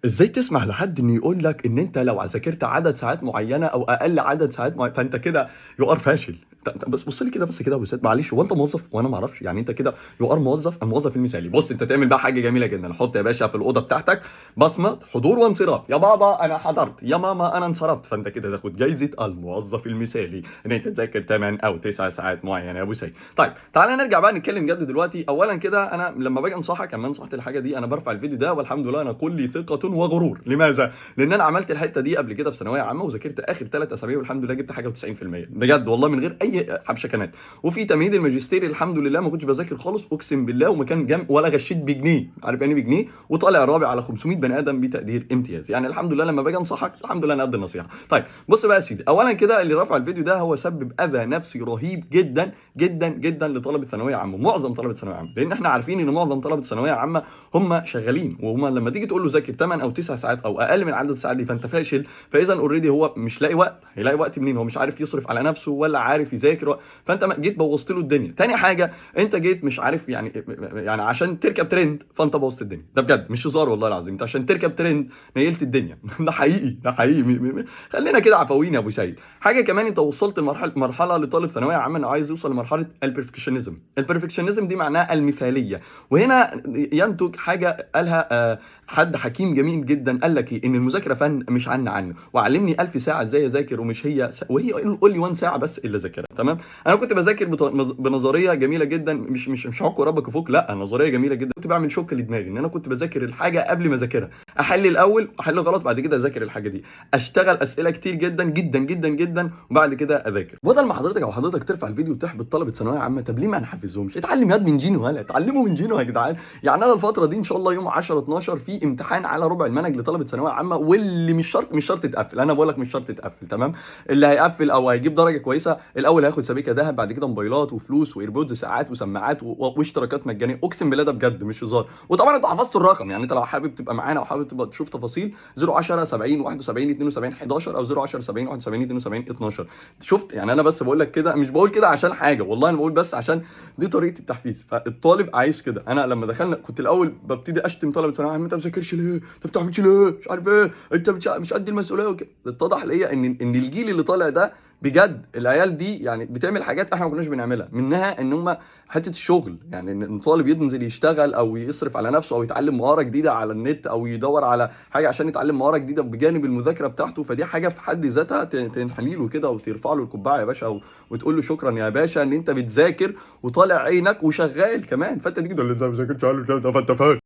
إزاي تسمح لحد إنه يقول لك إن أنت لو ذاكرت عدد ساعات معيّنة أو أقل عدد ساعات فأنت كده you are فاشل. أنت بس بُص لي كده بس كده يا أبو سيد، معلش، هو أنت موظف وأنا ما أعرفش؟ يعني أنت كده you are موظف، الموظف المثالي. بُص، أنت تعمل بقى حاجة جميلة جدًا، حُط يا باشا في الأوضة بتاعتك بصمة حضور وانصراف، يا بابا أنا حضرت، يا ماما أنا انصرفت، فأنت كده تاخد جايزة الموظف المثالي، إن أنت تذاكر 8 أو 9 ساعات معيّنة يا أبو سيد. طيب تعالَ نرجع بقى نتكلم جد دلوقتي. أولًا كده أنا لمّا باجي أنصحك، أمّا نصحت الحاجة دي أنا بارفع الفيديو ده والحمد لله أنا كلّي ثقة وغرور، لماذا؟ لإن أنا عملت الحتة دي قبل كده في ثانوية عامة وذاكرت آخر 3 أسابيع والحمد لله جبت حاجة و90%، بجد والله من غير أي حبشكنات. وفي تمهيد الماجستير الحمد لله ما كنتش باذاكر خالص أقسم بالله، وما كان جم ولا غشيت بجنيه، عارف يعني إيه بجنيه؟ وطالع رابع على 500 بني آدم بتقدير امتياز، يعني الحمد لله لمّا باجي أنصحك الحمد لله أنا قد النصيحة. طيب بُص بقى يا سيدي، أولًا كده اللي رفع الفيديو ده هو سبب أذى نفسي رهيب جدًا، جدًا، جدًا لطلبة ثانوية عامة، معظم طلبة ثانوية عامة، لإن إحنا عارفين إن معظم طلبة ثانوية عامة هم شغالين، وهم لمّا تيجي تقول له ذاكر 8 أو 9 ساعات أو أقل من عدد الساعات دي فأنت فاشل، فإذًا already هو مش لاقي وقت، هيلاقي وقت منين؟ هو مش عارف يصرف على نفسه ولا عارف يذاكر فأنت جيت بوظت له الدنيا. تاني حاجة، أنت جيت مش عارف يعني عشان تركب ترند فأنت بوظت الدنيا، ده بجد مش هزار والله العظيم، أنت عشان تركب ترند نيلت الدنيا ده حقيقي، ده حقيقي، م م م خلينا كده عفويين يا أبو سيد. حاجة كمان، أنت وصلت مرحلة لطالب ثانوية عامة إنه عايز يوصل لمرحلة الperfectionism. الperfectionism دي معناها المثالية، وهنا ينتج حاجة قالها حد حكيم جميل جدًا، قال لك إيه؟ إن المذاكرة فن مش عَن عَن، وعلمني 1000 ساعة إزاي أذاكر ومش هي وهي only 1 ساعة بس اللي أذاكرها، تمام؟ أنا كنت باذاكر بنظرية جميلة جدًا، مش عُك وربك يفُك، لأ، نظرية جميلة جدًا، كنت باعمل shock لدماغي، إن أنا كنت باذاكر الحاجة قبل ما أذاكرها، أحل الأول، أحل غلط، بعد كده أذاكر الحاجة دي، أشتغل أسئلة كتير جدًا، جدًا، جدًا، جدًا، وبعد كده أذاكر. بدل ما حضرتك أو حضرتك ترفع الفيديو وتحبط طلبة ثانوية عامة، طب ليه ما نحفزهمش؟ اتعلم ياض من جينو يالا، اتعلموا من جينو يا جدعان. يعني أنا الفترة دي إن شاء الله يوم 10/12 في امتحان على ربع المنهج لطلبة ثانوية عامة، واللي مش شرط، مش شرط تقفل، أنا باقول لك مش شرط تقفل، تمام؟ اللي هيقفل أو هيجيب درجة كويسة، الأول هياخد سبيكة دهب، بعد كده موبايلات وفلوس وAirPods، ساعات وسماعات واشتراكات مجانية، أقسم بالله ده بجد مش هزار. وطبعًا أنتم حفظتوا الرقم، يعني أنت لو حابب تبقى معانا أو حابب تبقى تشوف تفاصيل 010 70 71 72 11 أو 010 70 71 72 12. شُفت؟ يعني أنا بس باقول لك كده، مش باقول كده عشان حاجة، والله أنا باقول بس عشان دي طريقة التحفيز، فالطالب عايز كده. أنا لمّا دخلنا كنت الأول بابتدي أشتم طلبة ثانوية عامة، أنت ما بتذاكرش ليه؟ أنت ما بتعملش ليه؟ مش عارف إيه، أنت مش قد المسؤولية وكده. اتضح ليّا إن الجيل اللي طالع ده بجد العيال دي يعني بتعمل حاجات إحنا ما كناش بنعملها، منها إن هم حتة الشغل، يعني إن طالب ينزل يشتغل أو يصرف على نفسه أو يتعلم مهارة جديدة على النت أو يدوّر على حاجة عشان يتعلم مهارة جديدة بجانب المذاكرة بتاعته، فدي حاجة في حد ذاتها تنحني له كده وترفع له القبعة يا باشا، وتقول له شكرًا يا باشا إن أنت بتذاكر وطالع عينك وشغال كمان، فأنت تيجي تقول لي أنت ما بتذاكرش فأنت فاشل.